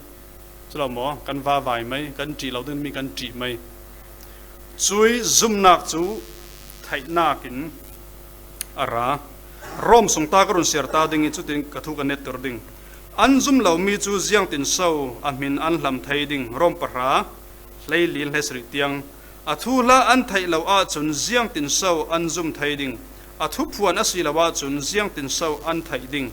si lo maw, kan vavai mai, kan ṭih lo dingmi kan ṭih mai. Cui zumnak cu theihnak in a ra. Rom sung ta ka run siar ta ding i cutin ka thu ka nettir ding. An zum lomi cu ziangtin so a hmin an hlam thei ding? Rom pahra, hleili, hleisarih tiang. A thuhla an theih lo ahcun ziangtin so an zum thei ding? A thuphuan a si lo ahcun ziangtin so an theih ding?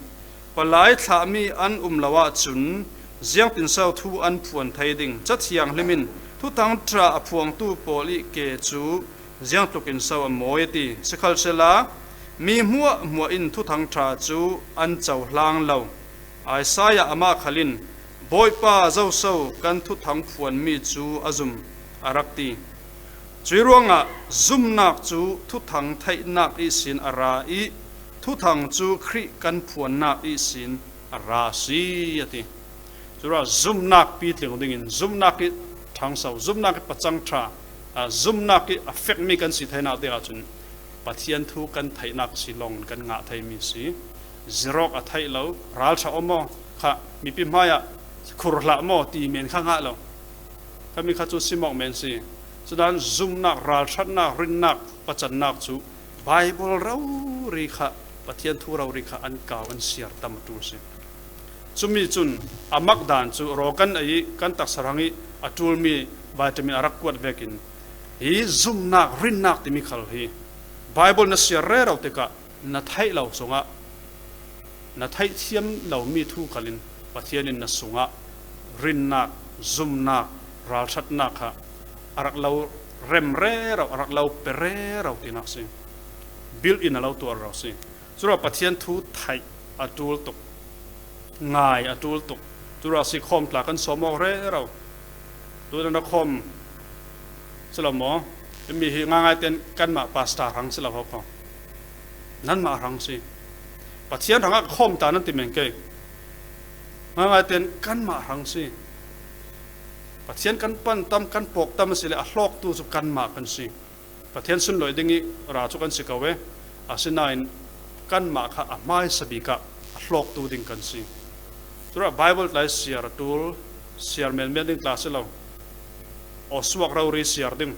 Palai thlahmi an um lo ahcun ziangtin so thu an phuan thei ding? Cathianghlim in Thuthang ṭha a phuangtu pawl i ke cu ziangtlukin so a mawi a ti. Sikhalsehla mi hmuahhmuah in Thuthang ṭha cu an cohlang lo. Isaiah amah khal in, Bawipa, zoso kan thuthang phuanmi cu a zum, a rak ti. Cui ruangah zumnak cu thuthang theihnak ihsin a ra i thuthang cu Khrih kan phuannak ihsin a ra a si, a ti. Curuah zumnak pitling dingin zumnak i ṭhangso, zumnak i pacang ṭha, aa, zumnak i a fekmi kan si theinak ding ahcun Pathian thu kan theihnak si lawngin kan ngah theimi si. Zirawk a theih lo, ralṭha aw maw kha mipi hmaiah khur hlah maw ti men kha ngah lo. Khami kha cu simawk men si. Cudan zumnak, ralṭhatnak, rinnak, pacannak cu Baibal rori kha, Pathian thu rori kha an kau, an siar tam a ṭul si. Cumi cun a mak dan cu raw kan ei i kan taksa hrang i a ṭulmi vitamin a rak kuat vekin hi zumnak, rinnak timi khal hi Baibal na siar rero tikah na theih lo sungah na theihthiam lomi thu khalin Pathian in na sungah rinnak, zumnak, ralṭhatnak kha a rak lo rem rero, a rak lo pe rero tinak si. Built in a lo tuar rero si. Curuah Pathian thu theih a ṭul tuk, ngai a ṭul tuk. Curuah si khawm tla kan sawm awk rero. Tuna na khawm si lo maw? Himi hi ngaingai tein kanmah pastor hrang si lo hau kho. Nanmah hrang si. Pathian hrangah ka khawm ta nan ti men kei. Ngaingai tein kanmah hrang si. Pathian kan pan tam, kan pawk tam a si le a hlawktu cu kanmah kan si. Pathian sunlawih ding i ra cu kan si ko e. Asinain kanmah kha a hmaisa bik ah a hlawktu ding kan si. Curuah Baibal tlai siar a ṭul, siar menmen ding tla si lo. Aw suak rori siar ding.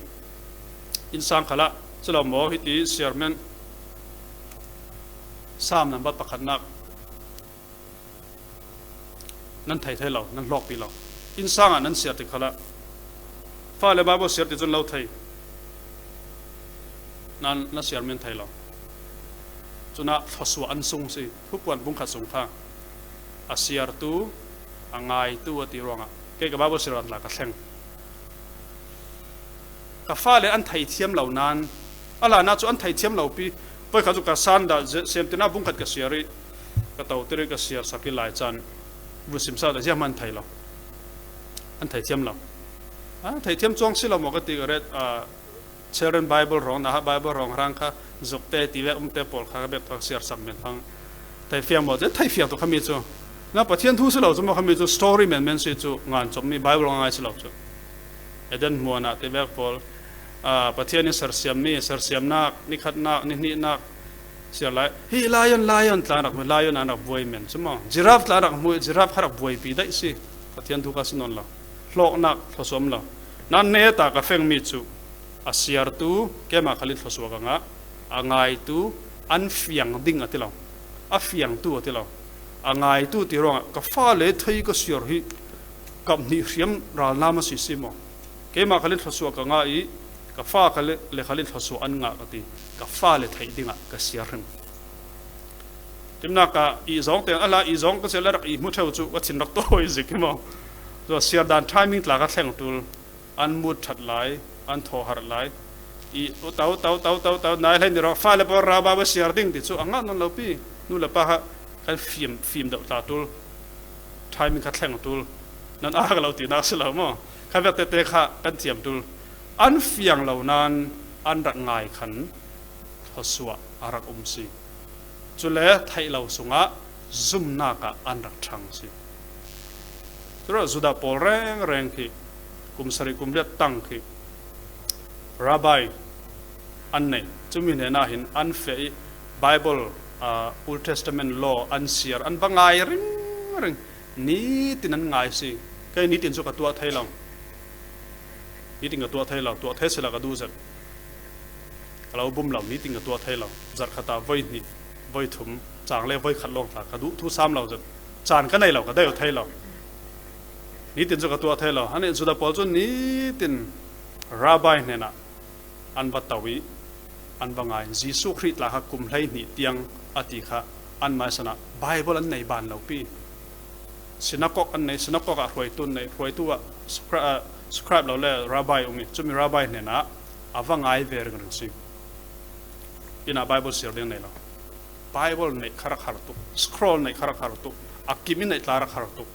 Innsang khalah si lo maw hiti siar men. Sam nambat pakhatnak nan thei thei lo, nan hlawkpi lo. Innsang ah nan siar ti khalah, fale Bible siar ti cun lo thei. Nan na siar men thei lo. Cunah thluasuah an sung si, Thupuan bungkhat sung kha. A siartu, a ngaitu a ti ruangah kei ka Bible siar tla ka thleng. Ka fale an theithiam lo nan, a hlanah cu an theithiam lo pi. Voikhat cu ka san dah siamtina bungkhat ka siar i ka totir i ka siar sak i lai caan vun simsa dah ziahman thei lo. An theithiam lo. A theithiam cuang si lo maw ka ti ka ret, a, Children Bible rawng, naha Bible rawng rang kha zuk te ti vek um te pawl kha ka bek thawk siar sak men hang. Thei fiang maw? Thei fiang tu khami cu. Na Pathian thu si lo cu maw khami cu story men men si cu ngan cawmmi Bible ngai si lo cu. Eden hmuan ah ti vek pawl, a, Pathian in sersiammi, sersiamnak, nikhatnak, nihnihnak, siar lai. Hi lion, lion tla rak hmu, lion an rak buai men cu maw? Giraffe tla rak hmu, giraffe kha rak buaipi daih si. Pathian thu kha si nawn lo. Hlawknak, thluasuam lo. Nan neta ka fengmi cu a siartu, keimah khal in thluasuak a ngah, a ngaitu, an fiang ding a ti lo. A fiangtu a ti lo. A ngaitu ti ruangah ka fale thei ka siar hi kap hnih hriam ralnam a si si maw? Keimah khal in thluasuak ka ngah i ka fa khal le khal in thluasuak an ngah ka ti. Ka fale theih dingah ka siar hrim. Timnak ah i zawng te a la i zawng ka siar le rak i hmu theu cu ka thin rak tawi zik hi maw? Siar dan timing tla ka thleng tul. An mut ṭhat lai, an thaw harh lai. I, u tau, tau, tau, tau, tau, nai hlei ni rawh, fale pawl rau bau a siar ding ti cu a ngah nawn lo pi. Nu le pa kha kan fim, fim deuh tla tul. Timing kha thleng tul. Nan a ka lo tinak si lo maw? Kha vek tete kha kan thiam tul. An fiang lo nan an rak ngai khan thluasuah a rak um si. Cule theih lo sungah zumnak ah an rak ṭhang si. Curuah Judah pawl rengreng khi kum sarih kum riat tang khi rabbi an nei. Cumi hnenah hin an feh i Bible, aa, Old Testament law an siar, an va ngai ringring. Nitin an ngai si. Kei nitin cu ka tuah thei lo. Nitin ka tuah thei lo, tuah thei sila ka duh zet. Ka lo bum lo, nitin ka tuah thei lo. Zarhkhat ah voi hnih, voi thum, cang le voi khat lawng tla ka duh thu sam lo zet. Caan ka nei lo, ka deu thei lo. Nitin cu ka tuah thei lo. An nih Judah pawl cun nitin rabbi hnenah an va to i an va ngai. Jesuh Khrih tla kha kum hlei hnih tiang a ti kha anmah san ah Bible an nei ban lo pi. Sinakok an nei, sinakok ah hruaitu an nei, hruaitu ah scribe, ah, scribe lo le rabbi um i, cumi rabbi hnenah a va ngai ve ringring si. Inn ah Bible siar ding nei lo. Bible neih kha rak har tuk, scroll neih kha rak har tuk, a kim i neih tla rak har tuk.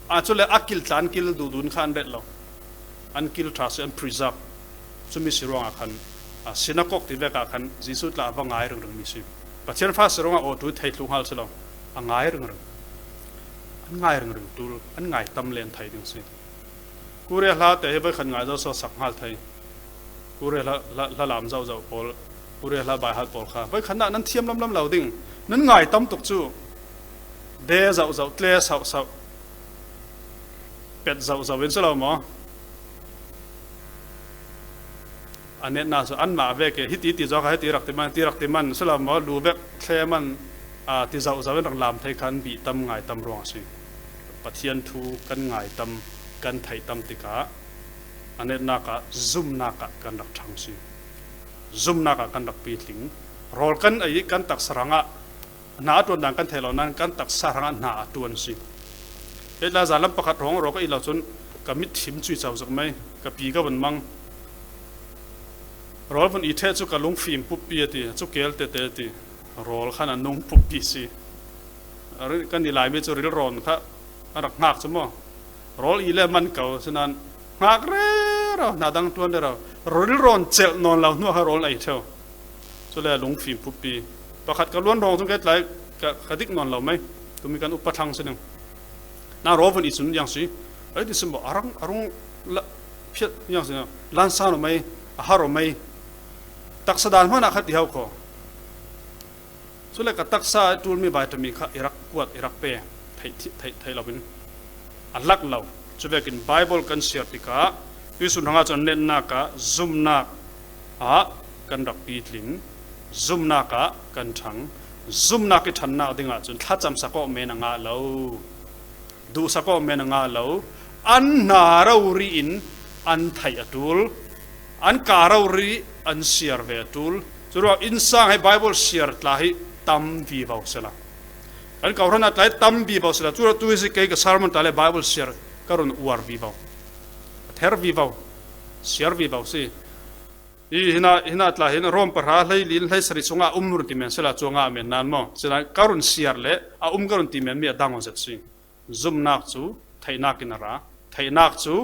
A cule a kil tla an kil duhdun kha an ret lo. An kil ṭha si, an preserve. Cumi si ruangah khan, a, sinakok ti vekah khan Jesuh tla a va ngai ringring mi si. Pathian fa si ruangah awtu thei thlung hal si lo. A ngai ringring. An ngai ringring tul, an ngai tam len thei ding si. Korea hla te hi voi khan ngai zo so sak hal thei. Korea hla, hla, hla lam zozo pawl, Korea hla bai hal pawl kha voi khan ah nan thiam lamlam lo ding. Nan ngai tam tuk cu. De zozo, tle sauh sauh. Pet zozo in si lo maw? A netna cu anmah vek i hiti ti zawk a hiti rak ti man, ti rak ti man, si lo maw? Lu vek thleman, aa, ti zozo in rak lam thei khan bih tam ngai tam ruang a si. Pathian thu kan ngai tam, kan theih tam tikah a netnak ah zumnak ah kan rak ṭhang si. Zumnak ah kan rak pitling. Rawl kan ei i kan taksa hrangah hna a ṭuan dan kan thei lo nan kan taksa hrangah hna a ṭuan si. Hei tla zalam pakhat hrawng rawl ka i lo cun ka mit thim cui co zak mai, ka pi ka van mang. Rawl vun i ṭheh cu ka lungfim puppi a ti, cu kel tete a ti. Rawl khan a nung puppi si. A ri-, kan i Laimi cu rilrawn kha a rak hngak cu maw? Rawl i le man ko, sinan hngak rero, hna dang ṭuan rero. Rilrawn celh nawn lo hnuah kha rawl ei ṭheu. Cule lungfim puppi. Pakhat ka luan rawng cun kei tlai ka, ka dik nawn lo mai. Tumi kan upa thlang si ning. Na rawl vun i cun yang si. Ei ti si maw, a rang, a rung la, phiat yang si. Lansan aw mai, a har aw mai. Taksa dan hmanah kha ti hau kho. Cule ka taksa a ṭulmi vitamin kha i rak kuat, i rak pe, theih, theih, theih loin a lak lo. Cuvekin Bible kan siar tikah tuisun hrangah cun netnak ah zumnak ah kan rak pitling, zumnak ah kan ṭhang, Zumnak i ṭhannak dingah cun thlacamsak awk men a ngah lo, duhsak awk men a ngah lo, an hna rori in an theih a ṭul, an ka rori an siar ve a ṭul. Curuangah innsang he Bible siar tla hi tam vivo sila, kan kawhhran ah tla hi tam vivo sila. Curuangah tu hi si kei ka sermon tla le Bible siar ka run uar vivo, ka ther vivo, siar vivo si. Hi hinah, hinah tla hin Rom pahra hlei li le hlei sarih chungah a um run ti men sila, cuangah a men nan maw? Sila ka run siar le a um ka run ti men mi a dang aw zet si. Zumnak cu theihnak in a ra, theihnak cu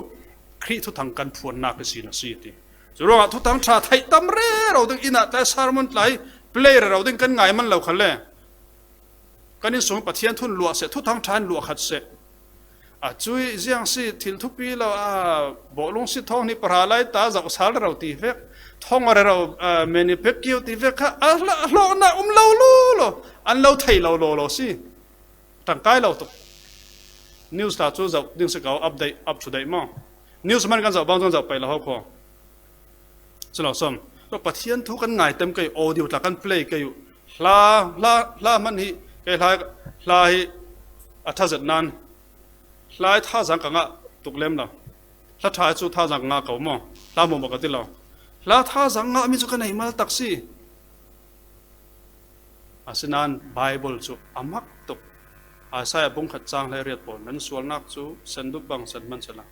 Khrih thuthang kan phuannak ihsin a si ti. Curuangah thuthang ṭha theih tam rero ding, innah tla hi sermon tla hi play rero ding kan ngai man lo khalle, kan innsung Pathian thu in luah seh, thuthang ṭha in luah khat seh. A cui ziang si, thil thupi lo, a bawhlung si, thawng hnih pahra lai ta zoh sal rero ti vek, thawng rero, a, meni pek kio ti vek kha a hla-, a hlawknak um lo lu lo, an lo thei lo lo lo si. Ṭangkai lo tuk. News tla cu zoh ding si ko, update, up to date maw? News man kan zoh bang zong zoh pei lo ho kho. Si lo sawm. Tua Pathian thu kan ngai tem kei, audio tla kan play kei uh. Hla, hla, hla hman hi, kei hla, hla hi a ṭha zet nan. Hla hi thazaang ka ngah tuk lem lo. Hla ṭha hi cu thazaang ka ngah ko maw? Hla mawmawh ka ti lo. Hla thazaang ngah mi cu ka nei mal tak si. Asinain Bible cu a mak tuk. Isaiah bung khat cang hlei riat pawl nan sualnak cu sendup bang sen hman sila.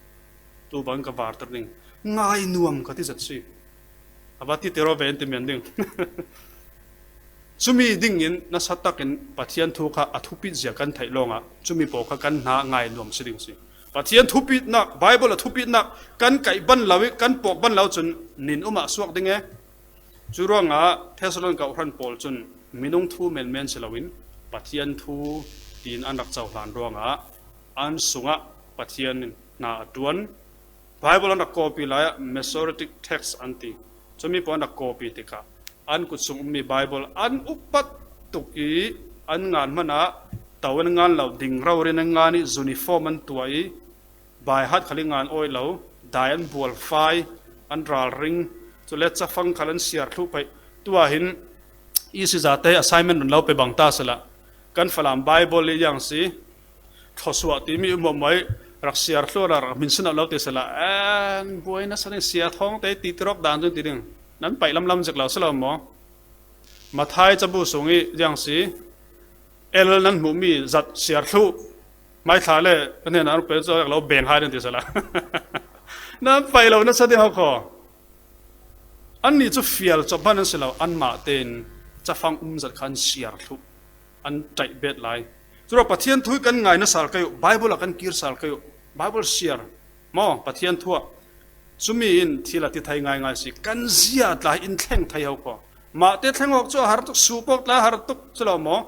Tu bang ka varter ding. Ngai nuam ka ti zet si. A va ti tero ve in ti men ding. Cumi dingin nasa takin Pathian thu kha a thupit zia kan theih lawngah cumi pawl kha kan hna ngai nuam si ding si. Pathian thupitnak, Bible a thupitnak kan kaih ban lo i kan pawk ban lo cun nin um ah suak ding e. Curuangah Thessalon kawhhran pawl cun minung thu menmen si loin Pathian thu tiin an rak cohlan ruangah an sungah Pathian in hna a ṭuan. Bible an rak copy lai ah Masoretic text an ti. Cumi pawl an rak copy tikah an kut sung ummi Bible an upat tuk i an ngan hmanah to an ngan lo, ding rori in an ngan i uniform an tuah i, baihat khal i ngan awi lo, dai an bual fai, an ralring, cule cafang khal an siar thluh pei. Tuah hin EC zate assignment run lo pe bang ta sila. Kan Falam Bible i yang si, thluasuah timi um mawmawh i rak siar thluh la rak hminsin lo ti sila. An buai nasa ding sia thawng te ti tirok dan cun ti ding. Nan paih lamlam zik lo si lo maw? Mathai cabu sung i yang si, L nan hmuhmi zat siar thluh. Mai thla le ka hnenah an pe cu a rak lo beng hai nan ti sala. Nan paih lo nasa ding ho kho. Annih cu fial cawp hman an si lo, anmah tein cafang um zat kha an siar thluh, an ṭaih bet lai. Curuah Pathian thu hi kan ngai nasa kei uh, Bible ah kan kir sal kei uh, Bible siar maw, Pathian thu ah. Cumi in thil a ti thei ngaingai si, kan zia tla hi in thleng thei ho kho. Mahte thleng awk cu a har tuk, sup awk tla a har tuk si lo maw?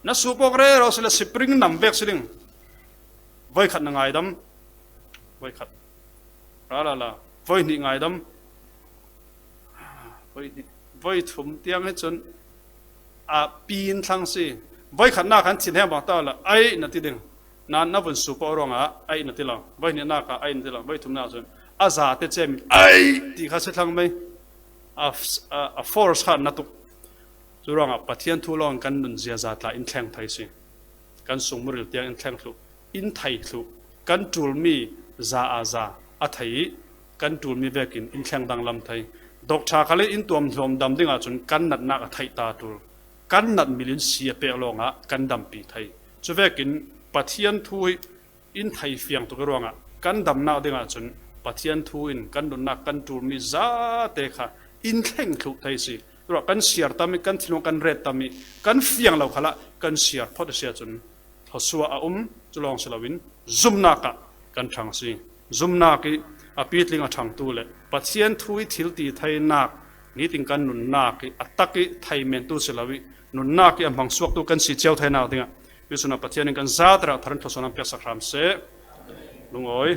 Na sup awk rero si le spring nam vek si ding. Voikhat na ngaidam. Voikhat. Ra la la. Voihnih ngaidam. Voihnih. Voithum tiang hi cun a pin thlang si. Voikhatnak kan thin heng bang ta la. Ai na ti ding. Na, na vun sup awk ruangah ai na ti lo. Voihnihnak ah ai na ti lo. Voithumnak cun a zate cem ai ti kha si thlang mei. A, a, a force kha na tuk. Curuangah Pathian thu lawng kan nun ziaza tla in thleng thei si. Kan sung muril tiang in thleng thluh, in thei thluh, kan ṭulmi za a za a thei i kan ṭulmi vekin in thleng danglam thei. Dawkṭha khal in tuam hlawm dam dingah cun kan natnak a theih ta ṭul. Kan nat mil in si a pek lawngah kan dampi thei. Cuvekin Pathian thu hi in thei fiang tuk i ruangah kan damnak dingah cun Pathian thu in kan nunnak kan ṭulmi zate kha in thleng thluh thei si. Ruah kan siar tam i kan thinlung kan ret tam i kan fiang lo khalah kan siar phawt a si ahcun thluasuah a um, cu lawng si loin zumnak ah kan ṭhang si. Zumnak i a pitling a ṭhangtu le Pathian thu i thil ti theinak nitin kan nunnak i a tak i theimentu si lo i nunnak i a hmangsuaktu kan si cio theinak dingah Jesuh na Pathian in kan zate ah thar in thluasuah an piaksak hram seh. Lungawi.